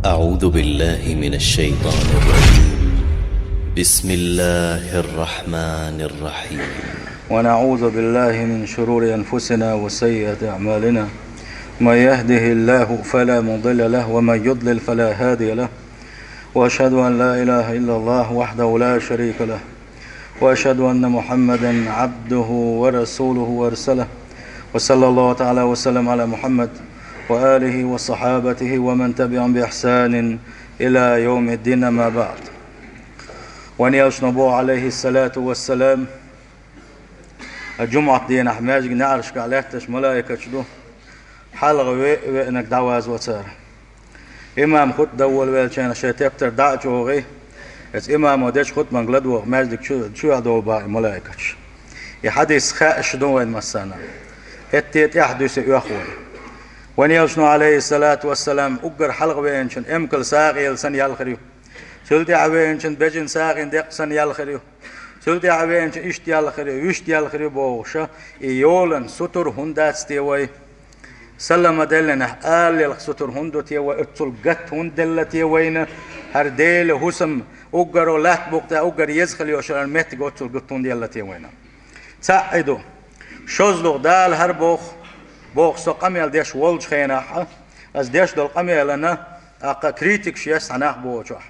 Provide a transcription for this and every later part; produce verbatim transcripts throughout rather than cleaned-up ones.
أعوذ بالله من الشيطان الرجيم. بسم الله الرحمن الرحيم. ونعوذ بالله من شرور أنفسنا وسيئات أعمالنا. من يهده الله فلا مضل له، ومن يضلل فلا هادي له. وأشهد أن لا إله إلا الله وحده لا شريك له، وأشهد أن محمدا عبده ورسوله وأرسله، وصلى الله تعالى وسلم على محمد وآله وصحابته ومن تبعهم بإحسان إلى يوم الدين، أما بعد. Вайн Элчано боху, عليه الصلاة والسلام, жумӀат дийнахь маьждиг неӀаршкахь лаьтташ малайкаш ду, хьалха ве-, веанарг дӀавазво цара. Имам хутба дан волавелча шайн тептар дӀа а чӀогӀий, иза имамо дечу хутбанга ладогӀа маьждиг чу-, чоьхьа долу боху и малайкаш. И хьадис хаьаш ду вайн массарна. ХӀетте тӀаьхьа дуьсу оьхуш. Вайн Элчано, عليه الصلاة والسلام, уггар хьалха веанчун эмкал сагӀина санна яьлла хир ю. Цул тӀаьхьа веанчун бежан сагӀина декъ санна яьлла хир ю. Цул тӀаьхьа веанчун иштта яьлла хир ю, вуьшта яьлла хир ю бохуш, и йолан сутур хӀунда дац те вай? Салам ма деллинехь, ала лелха сутур хӀунда ду те вай? Оццул гатта хӀунда делла те вайна хӀара Делан хӀусам, уггаро латта букъа тӀехь уггар еза хила йолуш хӀара меттиг оццул гатта хӀунда елла те вайна? Цхьаъ и ду. ШозлагӀа, Дала хӀара боху, боху со къамел деш волчу хенахь, аса деш долу къамелана тӀаккха критикаш еш цхьа нах бохучохь.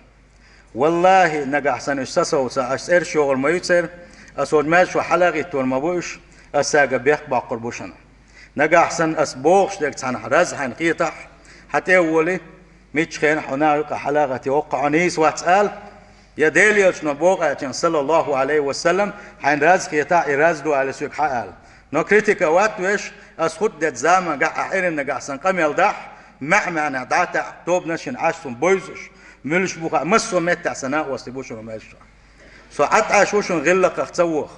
Валлахи, нагахь санна уьш сацовца, аса цӀераш йогӀур ма ю церан, аса оцу маьждиг чохь хьала а гӀиттор ма бу уьш, аса цаьрга бехк боккхур бу шуна. Нагахь санна аса бохуш дерг цхьанхьа раз хьайна хетахь, хьан тӀе а воли, миччу хенахь хьо наха юкъа хьала а гӀатте, воккха хьо нийса вац ала, я Делан Элчано боху аьлча, صلى الله عليه وسلم, хьайна раз хетахь, и раз ду аьлла соьга хьан ала. Но критика а ватта веш, аса хутба дечу замангахь, ахь эрна нагахь санна къамел дахь, маьӀ-маьӀнехь дӀа а таьӀа, тобанаш шина Ӏаш цунна бовзуш, муьлш бу хаьа, массо а меттехь сан накъостий бу шуна маьждиг чохь. Со Ӏад Ӏаш ву шуна гӀиллакхах ца воха.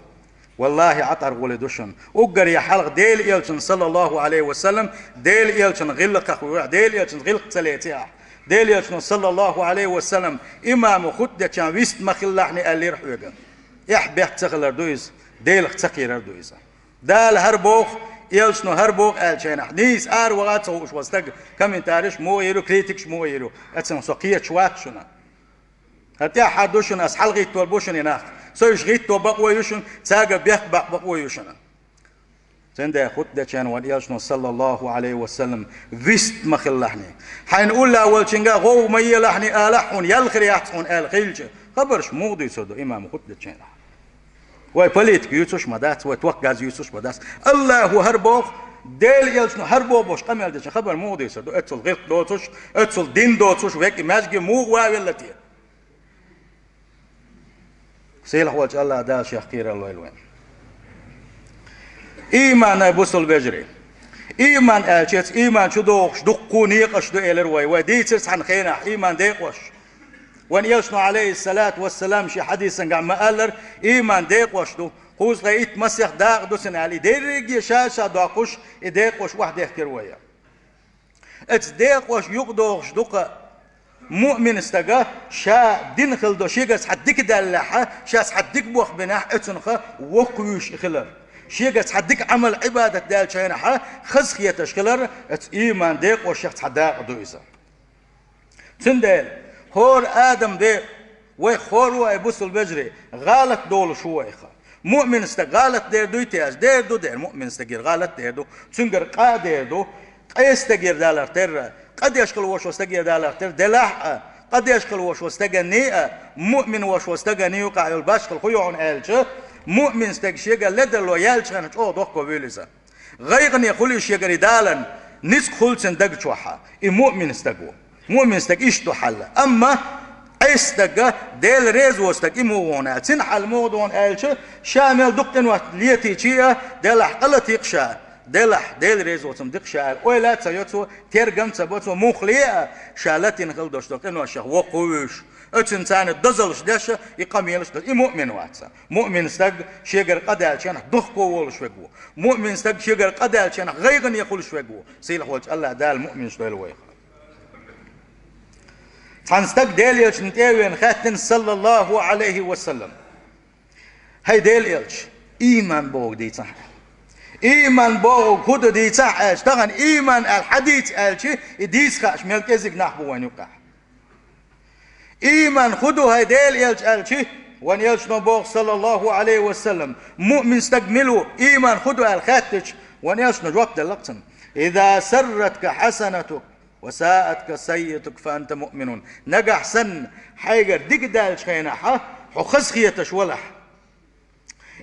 Валлахи, Ӏад Ӏар гӀули ду шуна. Уггаре хьалха Делан Элчанна, صلى الله عليه وسلم, Делан Элчанна гӀиллакхах вуьгӀахь, Делан Элчанна гӀиллакх ца лецахь, Делан Элчано, صلى الله عليه وسلم, имамо хутба дечу вист ма хилалахьний аьллера хьоьга. Эхь бехк ца хилар ду иза, Делах ца кхерар ду иза. Дала хӀара боху, Элчано хӀара боху аьллачу хенахь, нийса ара ваха а ца хууш волу стаг, комментариш муха йийр ю, критикаш муха йийр ю, оцунах со кхеташ вац шуна. ХӀара тӀаьххьара ду шуна, аса хьалагӀиттор бу шуна и нах. Со уьш гӀитто бакъо ю шуна, цаьрга бехк бакъ бакъо ю шуна. Цундела хутба дечу вайн Элчано, صلى الله عليه وسلم, вист ма хилалахьний. Хьайна уллехь волчуьнга гӀовгӀа ма елахьний алахь хьуна, ял хир яц хьуна аьлла хилча, хабарш муха дуьйцур ду имамо хутба дечу хенахь? Вай политика юьйцуш ма дац, вай ток-газ юьйцуш ма дац. АллахӀа хӀара боху, Делан Элчано хӀара боху бохуш къамел дечу хабар муха дуьйцур ду? Оццул гӀиллакх доцуш, оццул дин доцуш, векъа маьждиге муха ван велла те? Сийлахь волчу АллахӀ Дала Шех кхерар лойла вайн. Ийман, ай бусалба вежарий! Ийман аьлча, ийман чу догӀуш дуккха некъаш ду элира вай. Вай дийцира цхьана хенахь ийман декъош. Вайн Элчано, عليه الصلاة والسلام, шен хьадисангахь ма-аллара, ийман декъош ду. Кхузткъе итт масех дакъа ду цуьнан аьлла, и дерриге ша-ша доккхуш, и декъош охьадехкира вай. Оцу декъош юкъадогӀуш ду-кх муъмин стага, ша дина хила до, шегара цхьа дика даьллехь, ша цхьа дика бохбинехь, оцунах воккхавуьйш и хилар. Шегара цхьа дика Ӏамал, Ӏибадат даьллачу хенахь хазахеташ хилар, оцу ийман декъошех цхьа дакъа ду иза. Цундела хӀора адам бен, вай хӀора ву, ай бусалба вежарий, гӀалат долуш ву вайха. Муъмин стаг гӀалат дер дуй те аьлча? Дер ду дер, муъмин стагера гӀалат дер ду, цуьнгара къа а дер ду, къе стагера даларх терра, къа деш хила волуш волу стагера даларх терра, делахь а, къа деш хила волуш волу стаганний а, муъмин волуш волу стаганний юкъахь йолу башхалла хӀун ю хьуна аьлча, муъмин стаг шегара ледарло яьллачу хенахь чӀогӀа дохко вуьйла иза. ГӀайгӀане хуьлу и шегара и даларна, ницкъ хуьлу цуьнан даг чохь, и муъмин стаг ву. Муъмин стаг иштта ду хьал. Амма Ӏеса стага, Дела реза волу стаг, и муха ву хьуна аьлча, цуьнан хьал муха ду хьуна аьлча, ша мел дукха къиношна летийча а, делахь къа латийкх ша, делахь Дела реза воцург дикх ша аьлла, ойла а ца йо цо, тергам а ца бо цо, муххале а, ша латийна хила долуш долу къиношех воккхавуьйш, оцунна царна дозаллаш деш а, и къамелаш а деш, и муъмин вац. Муъмин стаг шегара къа даьллачу хенахь дохко волуш верг ву. Муъмин стаг шегара къа даьллачу хенахь гӀайгӀане хуьлуш верг ву. Сийлахь волчу АллахӀ Дала муъминаш дойла вайх. Цхьана стага Делан Элчанна тӀе а веана хаьттина, صلى الله عليه وسلم: «ХӀай Делан Элча, ийман бохург дийцахьа». «Ийман бохург хӀун ду дийцахьа?» аьлча, тахана ийман аьлла хьан дийца аьлча, и дийца хаьаш мел кӀезиг нах бу вайн юкъахь. Ийман хӀун ду, хӀай Делан элча, аьлча, вайн элчано боху, саллаллаху Ӏалайхи ва саллам, муъмин стаг мила ву, ийман хӀун ду аьлла хаьттича, вайн элчано жоп делла-кх цунна: «Иза сарратка хьасанатук ва саатка саййиатук, фа анта муъминун». Нагахь санна хьайгара дика даьллачу хенахь хьо хазахеташ валахь,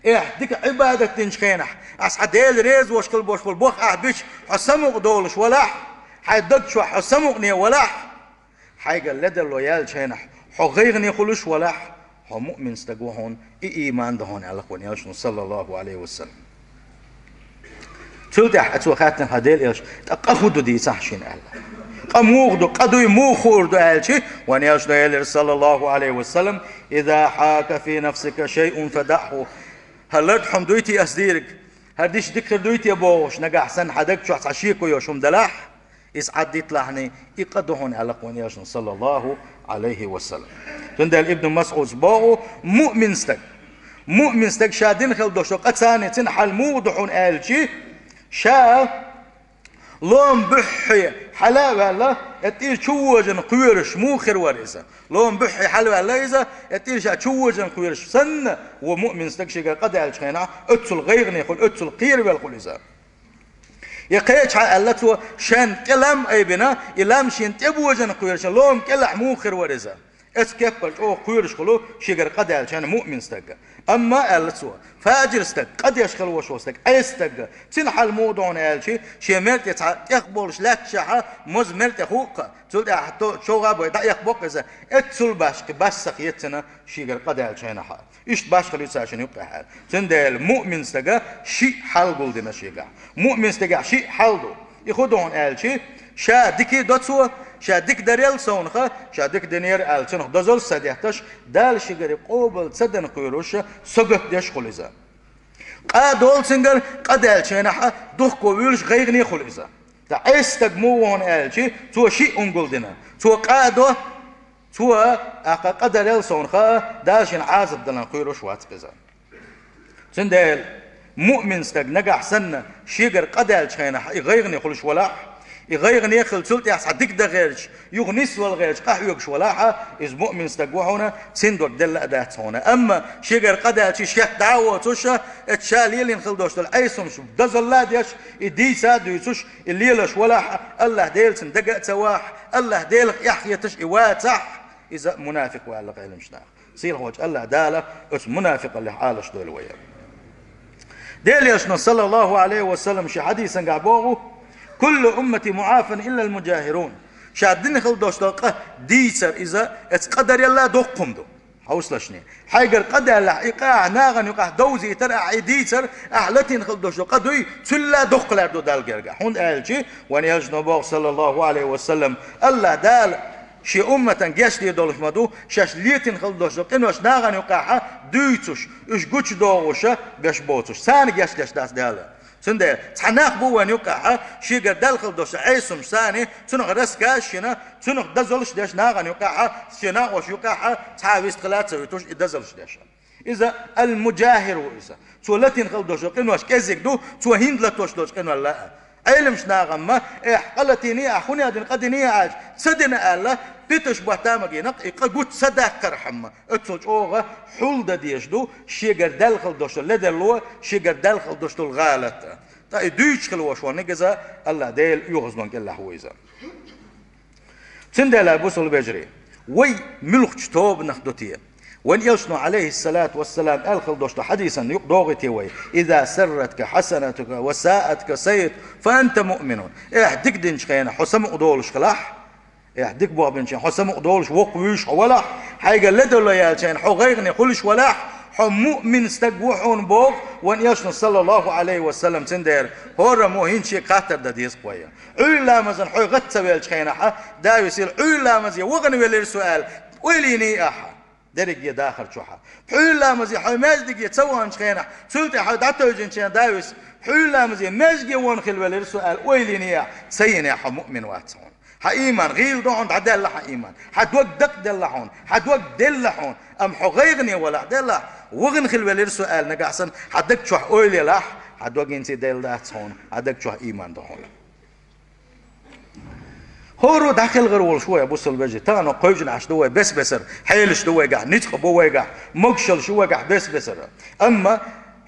эхь, дика Ӏибадат динчу хенахь, ахь хьан Дела реза волуш хила болуш болу бохам ахь бича, хьо самукъа долуш валахь, хьайн даг чохь хьо самукъане валахь, хьайгара ледарло яьллачу хенахь, хьо гӀайгӀане хуьлуш валахь, хьо муъмин стаг ву хьуна, и ийман ду хьуна, аьлла-кх вайн элчано, саллаллаху Ӏалайхи ва саллам. Цул тӀаьхьа цо хаьттина, хӀай Делан элча, ткъа къа хӀун ду, дийцахь шена, аьлла. Къа муха ду, къа дуй муха хуур ду, аьлча, вайн элчано элира, саллаллаху Ӏалайхи ва саллам: «Иза хьака фи нафсика шайъун фадаъху». ХӀара лард хьуна дуй те ас дийриг? ХӀара дича дика хир дуй те бохуш, нагахь санна хьан даг чохь цхьа шеко йолуш хӀума далахь, иза Ӏаддитталахьний, и къа ду хьуна, аьлла-кх вайн элчано, саллаллаху Ӏалайхи ва саллам. Цундела Ибн МасӀуда боху: муъмин стаг, муъмин стаг ша дина хила долуш долу къа, царна цуьнан хьал муха ду хьуна аьлча, ша лома буьххье хьала а ваьлла, тӀера чу вожана кхоьруш муха хир вара иза? Лома буьххье хьала а ваьлла иза, тӀера ша чу вожана кхоьруш санна, ву муъмин стаг шегара къа даьллачу хенахь, оццул гӀайгӀане хуьлу, оццул кхеравелла хуьлу иза. Я кхечахьа аьлла цо, шен тӀе лам айбина, и лам шена тӀе божана кхоьруш, лома кӀелахь муха хир вара иза? Оцу кеппара чӀогӀа кхоьруш хуьлу шегара къа даьллачу хенахь муъмин стаг. Амма, аьлла цо, фажир стаг, къа деш хила волуш волу стаг, Ӏеса стаг, цуьнан хьал муха ду хьуна аьлча, шен мер тӀе цхьа тӀех болуш лаьтташехь, моза мер тӀе хуккха, цул тӀаьхьа то-, човгӀа а бой дӀаэккхабо-кх иза, оццул башха, башха сахьт еццина шегара къа даьллачу хенахь. Иштта башхалла ю цара шена юккъехь аьлла. Цундела муъмин стага шиъ хьал гулдина шегахь. Муъмин стагехь шиъ хьал ду. И хӀун ду хьуна аьлча, ша дика а до цо, ша дика дарел совнаха, ша дика динера аьлла, цунах дозаллаш ца детташ, Дала шегара къобал ца дан кхоьруш, сагатдеш хуьлу иза. Къа а долу цуьнгара, къа даьллачу хенахь духко вуьйлуш гӀайгӀане хуьлу иза. Ткъа Ӏеса стаг муха ву хьуна аьлча, цо шиъ хӀума гулдина. Цо къа а до, цо, тӀаккха къа дарел совнаха, Дала шена Ӏазап далан кхоьруш вац иза. Цундела муъмин стаг нагахь санна шегара къа даьллачу хенахь, и гӀайгӀане хуьлуш валахь, и гӀайгӀане хила, цул тӀаьхьа цхьа дика дан гӀерташ, юха нисвала гӀерташ къахьоьгуш валахь, иза муъмин стаг ву хьуна, цуьнан дог делла а дац хьуна. Амма шегара къа даьлча, шетта дӀа а воцуш, оцу ша лелийна хила долуш долу Ӏеса хӀумнаш дозалла а деш, и дийца а дуьйцуш, и лелош валахь, АллахӀ Дела цунна дага а ца вахь, АллахӀ Делах эхь хеташ и вацахь, иза мунафикъ ву аьлла Ӏеламчу наха. Сийлахьчу АллахӀ Дала оцу мунафикъаллех Ӏалашдойла вай. Делан элчано, саллаллаху Ӏалайхи ва саллам, шен хьадисангахь боху: «Куллу уммати муӀафан иллал муджахирун». Ша дина хила долуш долу къа дийцар иза, оцу къа дарелла доккха хӀума ду. Хьовсалаш шена. Хьайгара къа даьллахь, и къа ахь нахана юкъахь довзийтар, ахь и дийцар, ахь латийна хила долуш долу къа дуй, цулла доккха лаьр ду Далла гергахь. ХӀунда аьлча, вайн элчано боху, саллаллаху Ӏалайхи ва саллам, АллахӀ Дала шен умматан гечдийр долуш ма ду, шаьш летийна хила долуш долу къинош нахана юкъахь дуьйцуш, уьш гучудохуш беш боцуш. Царна гечдеш дац Дала. Цундела цхьа нах бу вайн юкъахь, шегара даьлла хила долуш Ӏеса хӀумнаш царна, цунах рассказ а йина, цунах дозаллаш а деш нахана юкъахь, шен накъош юкъахь цхьа а вистхила а ца вуьтуш, и дозаллаш а деш. Иза ал-муджахир ву иза. Цо латийна хила долуш долу къинош кӀезиг ду, цо хӀинца латош долчу къинойла а. Ӏеламчу нахана, эхь, къа латийний ахь, хӀун аьлла дина къа диний ахь аьлча, ца дина аьлла, питанаш батта ма гинакх, и къа гучу ца даккхархьама, оццул чӀогӀа хьулдан дезаш ду шегара даьлла хила долуш долу ледарло, шегара даьлла хила долуш долу гӀалат. Ткъа и дуьйцуш хила волуш волниг иза, АллахӀ Делан оьгӀазван кӀелахь ву иза. Цундела, бусалба вежарий, вай муьлхачу тобанах ду те? Вайн элчано, Ӏалайхиссалату вассалам, аьлла хила долуш долу хьадисан юкъа догӀий те вай: «Иза сарратка хьасанатука ва саатка саййиатука, фа анта муъминун». Эхь, дика динчу хенахь хьо самукъа долуш хилахь, эхь, дика боху бинчу хьо самукъа долуш, воккха вуьйш хьо валахь, хьайгара ледарло яьллачу хенахь хьо гӀайгӀане хуьлуш валахь, хьо муъмин стаг ву хьуна боху вайн элчано, саллаллаху Ӏалайхи ва саллам, цундела хӀораммо хӀинца шега хаттар дан деза-кх вай. Ӏуьйра ламазан хьо гӀатта ца веллачу хенахь, Давида сийлахь, Ӏуьйра ламазе вахана велира со аьлла, ойла йиний ахьа? Дерриге дахар чохь. Ӏуьйра ламазе хьо маьждиге ца ваханчу хенахь, цул тӀе хьо дӀатевжинчу хенахь, Давида, Ӏуьйра ламазе маьждиге вахана хила велира со аьлла, ойла йиний ахьа? Ца йиний, хьо муъмин вац хьуна. Хьан ийман гӀийла ду хьуна, дӀадаьлла хьан ийман. Хьан дог дакъаделла хьуна, хьан дог делла хьуна. Амма хьо гӀайгӀане валахь, делахь, вахана хила велира со аьлла, нагахь санна хьан даг чохь ойла елахь, хьан дог хӀинца а делла дац хьуна, хьан даг чохь ийман ду хьуна. ХӀоро дӀахилгӀар волуш вай, бусалба вежарий, тахана кхойжина Ӏаш ду вай бес-бесара, хьелаш ду вайгахь, ницкъ бу вайгахь, могушалла ю вайгахь бес-бесара. Амма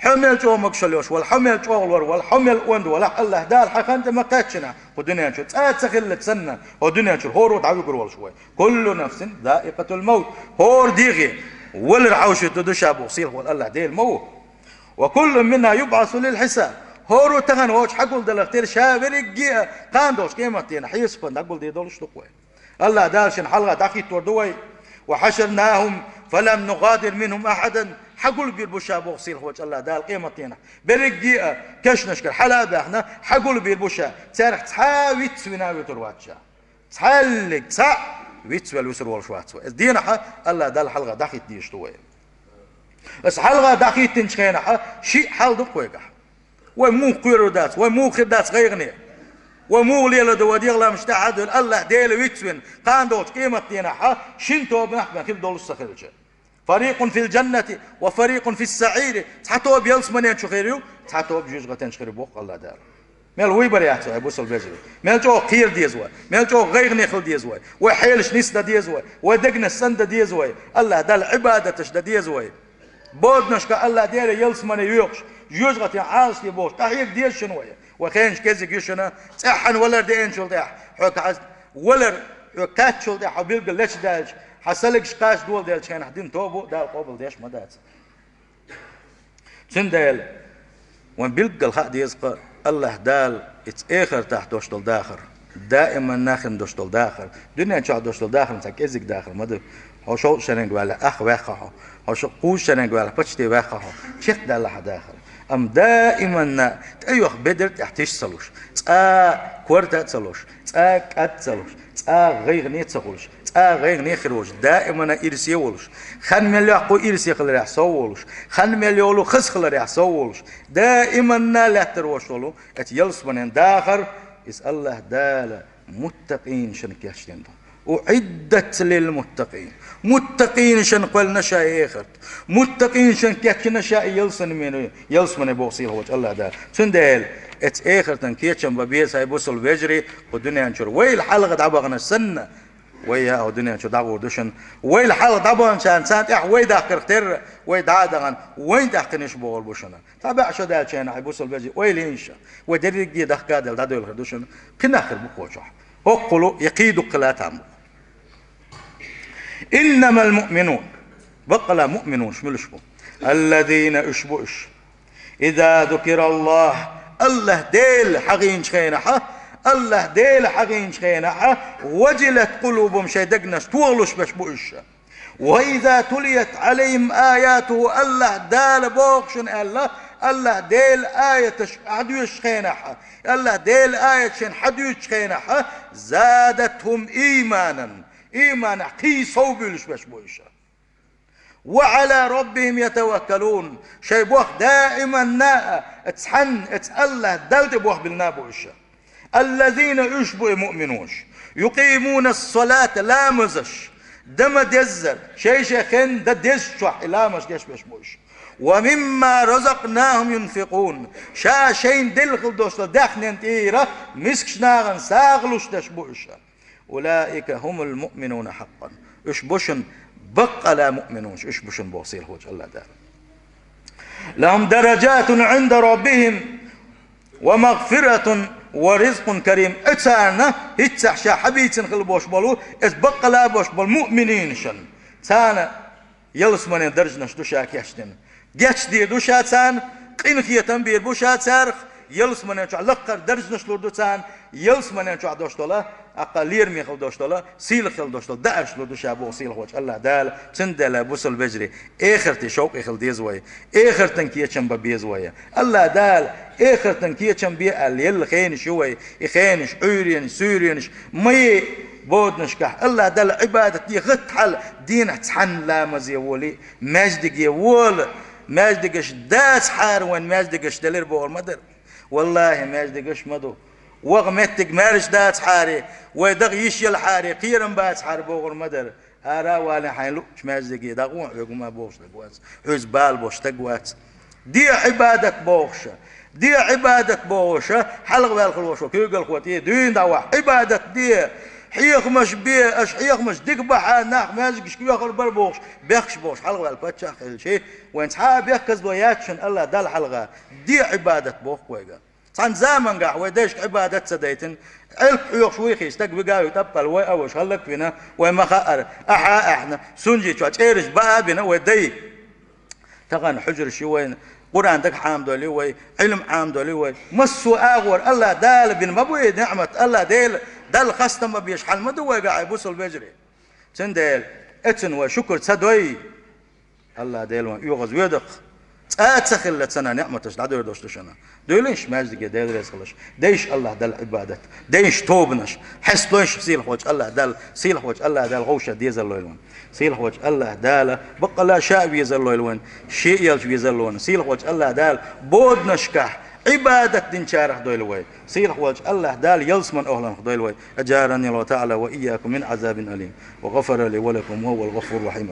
хьо мел чӀогӀа могушалла йолуш вала, хьо мел чӀогӀа лор вала, хьо мел онда валахь, АллахӀ Дала хьан хан тӀе ма кхаьччина, кху дуьнен чу цкъа а ца хиллачу санна, хӀо дуьнен чуьра хӀоро дӀавуьгур волуш вай. Куллу нафсин заикъатул мавт. ХӀора дегӀе валар хьовшийта ду ша боху сийлахь волу АллахӀ Дела ма ву. Ва куллун минха юбӀасу лил хьисаб. ХӀора тахана вочу хьагулдаларх тера ша верриге а кхана долчу къематдийнахь хьесапан дӀагулдийр долуш ду-кх вай. АллахӀ Дала шен хьалха дӀахӀиттор ду вай. Ва хьашарнахум фалам нугӀадир минхум ахьадан. Хьагулбийр бу ша боху сийлахь волчу АллахӀ Дала къематдийнахь. Берриге а кешнашкара хьала а баьхна, хьагулбийр бу ша. Цаьрах цхьа а вицвина а вуьтур вац ша. Цхьаьллиг цхьаъ вицвелла вуьсур волуш вац вай. Иза дийнахь АллахӀ Далла хьалха дӀахӀитта дезаш ду вай. Аса хьалха дӀахӀиттинчу хенахь шиъ хьал ду-кх вайгахь. Вай муха кхоьрур дац, вай муха хир дац гӀайгӀане. Вай муха леладо вай дегӀламаш тӀаьхьа а девлла, АллахӀ Дела вицвина, кхана долчу къематдийнахь шина тобанах бен хир долуш ца хилча. Фарикъун фил джаннати ва фарикъун фис саӀири. Цхьа тоба ялсаманен чу хир ю, цхьа тоба жоьжахатен чу хир ю боху АллахӀ Дала. Мел вуй бар яц вай, бусалба вежарий? Мел чӀогӀа кхера деза вай, мел чӀогӀа гӀайгӀане хила деза вай, вай хьелаш нисдан деза вай, вай дегнаш цӀандан деза вай, АллахӀ Далла Ӏибадаташ дан деза вай. Боданашка АллахӀ Дела ялсамане йоькхуш, жоьжахатен Ӏалашде бохуш, къахьега деза шуна вай. Вай хенаш кӀезиг ю шуна, цӀеххьана валар деанчул тӀаьхьа, хьо кхаьчча валар, хьо кхаьччул тӀаьхьа хьо билггал лечдаьлча, хьан салигаш кхача доладелчу хенахь дина тоба Дала къобалдеш ма дац. Цундела вайн билггал хаа деза-кх АллахӀ Дала иза эхартахь долуш долу дахар, даиман нахана долуш долу дахар, дуьнен чохь долуш долу дахарна цхьа кӀезиг дахар ма ду. Хьо шовзткъа шеренга ваьлла, ах ваьхна хьо, хьо шо кхузткъа шеренга ваьлла, пачте ваьхна хьо, чекхдаьлла хьан дахар. Амма даиманна тӀейоху бедар тӀехь тиша ца луш, цкъа корта а ца луш, цкъа кӀад ца луш, цкъа гӀайгӀане ца хуьлуш, цкъа гӀайгӀане хир волуш, даимана ирсе волуш, хан мел йоккху ирсе хиларехь сов волуш, хан мел йолу хаза хиларехь сов волуш, даиманна лаьттар волуш волу, оцу ялсаманен дахар, иза АллахӀ Дала муттакъинашна кечдина ду. УӀиддат лил муттакъин. Муттакъинашна кхоьллина ша и эхарт. Муттакъинашна кечйина ша и ялсамане, ялсамане боху сийлахь волчу АллахӀ Дала. Цундела, оцу эхартан кечам бан беза, хӀай бусалба вежарий, кху дуьнен чуьра вайл хьалха дӀабахана санна, вай а хӀу дуьнен чу дӀагӀур ду шуна. Вайл хьалха дӀабаханчарна царна тӀехь вай дахкарх терра, вай дӀа а дахана, вайна тӀехь кхин иша богӀур бу шуна. Цхьа бӀе шо даьллачу хенахь, хӀай бусалба вежарий, ойла йина ша. Вай дерриге а дахка а делла, дӀадоьлхур ду шуна. Кхин нах хир бу кхочохь. ХӀоккхул я кхин дуккхала а там бу. Иннамал муъминун. Баккъала муъминунаш муьлш бу? Аллазина, уьш бу уьш. Иза зукираллахь, АллахӀ Дела хьахийначу хенахь, АллахӀ Дела хьахийначу хенахь, важилат къулубухум, шайн дегнаш тохалуш беш бу уьш. Ва иза тулият Ӏалайхим аятуху, АллахӀ Дала боху шуна аьлла, АллахӀ Делан аяташ хьадоьшучу хенахь, АллахӀ Делан аяташ шайна хьадуьйцучу хенахь, задатхум ийманан, ийманехь кхин сов буьйлуш беш бу уьш. Ва Ӏала раббихим ятаваккалун, шайн бох даиманна а цхьанна, оцу АллахӀ Далла тӀе бохбиллина а бу уьш. Аллазина, уьш бу и муъминунаш, юкъимунассалата, ламазаш дан ма-деззара, шай-шай хенна дан дезачохь и ламазаш деш беш бу уьш. Ва мимма разакънахум юнфикъун, ша шайна делла хила долуш долу даьхнин тӀера мискачу нахана сагӀа луш деш бу уьш. Улаика хумул муъминуна хьакъкъан. Уьш бу шуна баккъала муъминунаш, уьш бу шуна боху сийлахь волчу АллахӀ Дала. Лахум даражатун Ӏинда раббихим ва магфиратун ва ризкъун карим. Оцарна хӀинццехь ша хьабийцина хила бохуш болу, иза баккъала а бохуш болу муъмининашна. Царна ялсаманин даржанаш ду ша кечдина. Гечдийр ду ша царна, къинхетам бийр бу ша царах, ялсаманин чохь лакхара даржанаш лур ду царна, ялсаманин чохь долуш долу, аккха лераме хила долуш долу, сийлахь хила долуш долу даарш лур ду ша боху сийлахь волчу АллахӀ Дала. Цундела, бусалба вежарий, эхарте шовкъе хила деза вай, эхартан кечам бан беза вай. АллахӀ Дала эхартан кечам бе аьлла елла хенаш ю вай, и хенаш, Ӏуьйренаш, суьйренаш, ма е боданашкахь, АллахӀ Далла Ӏибадат де гӀатта хьала, дийнахь цхьанна ламазе волий, маьждиге вола, маьждигаш дацахьара вайн маьждигаш делира бохур ма дара. ВаллахӀи, маьждигаш ма ду. Ваха меттиг маьрша дацахьара, вай дагӀа йиш елахьара, кхерам бацахьара бохур ма дара. Ара а валий, хьайн луъучу маьждиге дӀагӀо, хьоьга хӀума бохуш стаг вац, хьоьца бала беш стаг вац. Де Ӏибадат бохуша, де Ӏибадат бохуша, хьалха ваьлла хила волуш волу куьйгалхо тӀе дуьйна дӀавахь, Ӏибадат де. Хьехамаш бе, аша хьехамаш дика бахьа, нах маьждигашка оьхур бара бохуш, бехкаш бохуш хьалхаваьлла паччахь хилча, вайн цхьа а бехказло яц шуна АллахӀ Далла хьалха, де Ӏибадат боху вайга. Цхьана замангахь вай дайшка Ӏибадат ца дайтина, Ӏилп хьоьхуш вуй хи стаг вига а вига тӀапкъал вай а вуш хӀаллаквина, вай ма хаъара, ахьа а аьхна, сунжи чохь чӀераш баа а бина вай дай. Тахана хьуьжараш ю вайна, Къуръан дага Ӏамадолу ю вай, Ӏилм Ӏамадолу ю вай. Массо а агӀор АллахӀ Дала бина ма бу и ниӀмат, АллахӀ Дела Далла хастам ма беш хьал ма ду вайга, хьай бусул вежарий. Цундела, эцун вай шукур ца дой, АллахӀ Дела вайн оьгӀаз ведахь, цкъа а ца хилла цана ниӀматаш дӀадойр долуш ду шуна. Дуьйлийша маьждиге Дела реза хиларш. Дайша АллахӀ Далла Ӏибадат. Дайша тобанаш. Хьесталойша сийлахьволчу АллахӀ Далла, сийлахьволчу АллахӀ Далла гӀовша дезаллойла вайн. Сийлахьволчу АллахӀ Дала баккъалла ша а везаллойла вайн, шен а елча везаллойла вайн. Сийлахьволчу АллахӀ Дала боданашкахь Ӏибадат динчарах дойла вай. Сийлахьволчу АллахӀ Дала ялсаман охӀланах дойла вай. أجارني الله تعالى وإياكم من عذاب أليم وغفر لي ولكم وهو الغفور الرحيم.